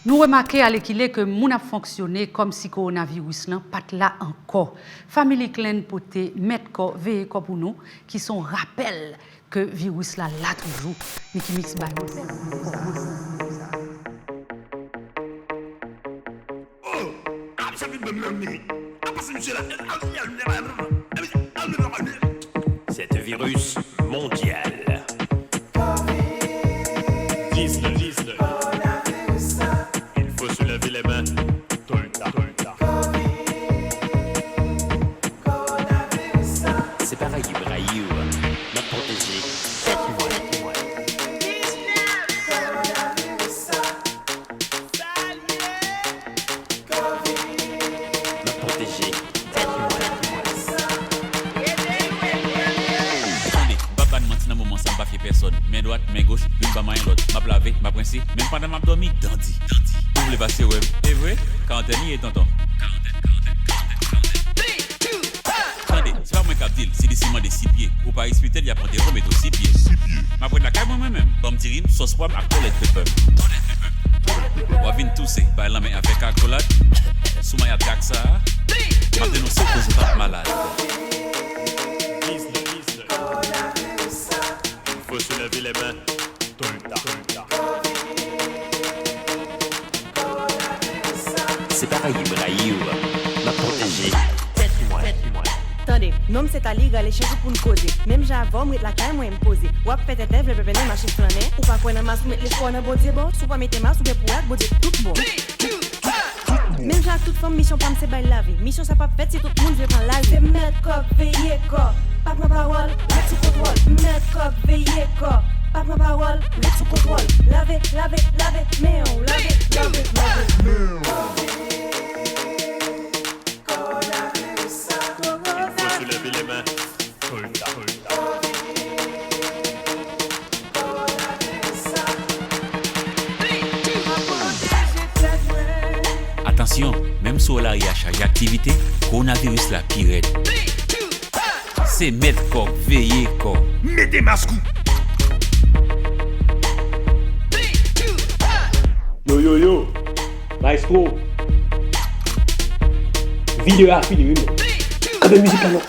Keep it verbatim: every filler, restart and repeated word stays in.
Nou remake alèkile ke moun ap fonksyone kòmsi kowonaviris lan pa t la ankò. Family Clan pote Mèt Kò, Veye Kò pou nou, ki se yon rapèl ke viris la la toujou. Mickey Mix bay nou. C'est un virus mondial. Il faut se laver les mains tout le temps. Se pa rayi m rayi w, m ap pwoteje tèt mwen. M ap pwoteje tèt mwen. Tande, m p ap ba n manti nan moman sa, m pa fye pèsòn. Men dwat, men goch, youn pa manyen lòt. M ap lave, m ap rense, menm pandan m ap dòmi. Dandi, dandi. Ou vle pase wè m? E vre? Karantèn li ye, tonton. Tande, se pa mwen k ap di l, C D C mande sipye. Ou pa respekte l, y ap mande w mete w sipye. M ap ret lakay mwen, mwen menm. Ban m diri m, sòs pwa m ak tòlèt pepè m. W ap vin touse, bay lanmen avèk akolad. Sou maya dak sa a, m ap denonse koz ou pa t malad. Il faut se laver les mains tout le temps. Se pa rayi m rayi w, m ap pwoteje tèt mwen. Tande, non m se Tali, rale chèz ou pou n koze. Menm jan avè w, m ret lakay mwen, m poze. W ap fè tenten, vle pèpènnen, mache flannen. Ou pa kwè nan mas, ou met lespwa w nan Bondye ba w. Si w pa mete mas, ou gen pou wè ak Bondye tout bon. Menm jan ak tout fanm, misyon pa m se bay lavi. Misyon sa p ap fèt si tout moun vle pran lavi. Se mèt kò k veye kò, pa pran pawòl, ret sou kontwòl. Mèt kò k veye kò, pa pran pawòl, ret sou kontwòl. Lave, lave, lave men w, lave, lave, lave men w. Il faut se laver les mains tout le temps. Atansyon, menm si w lari a chaje aktivite, kowonaviris la pi rèd. Se mèt kò k veye kò. Mete mask ou! Yo yo yo! Maestro! Videyo a fini wi men. Kanpe mizik la non.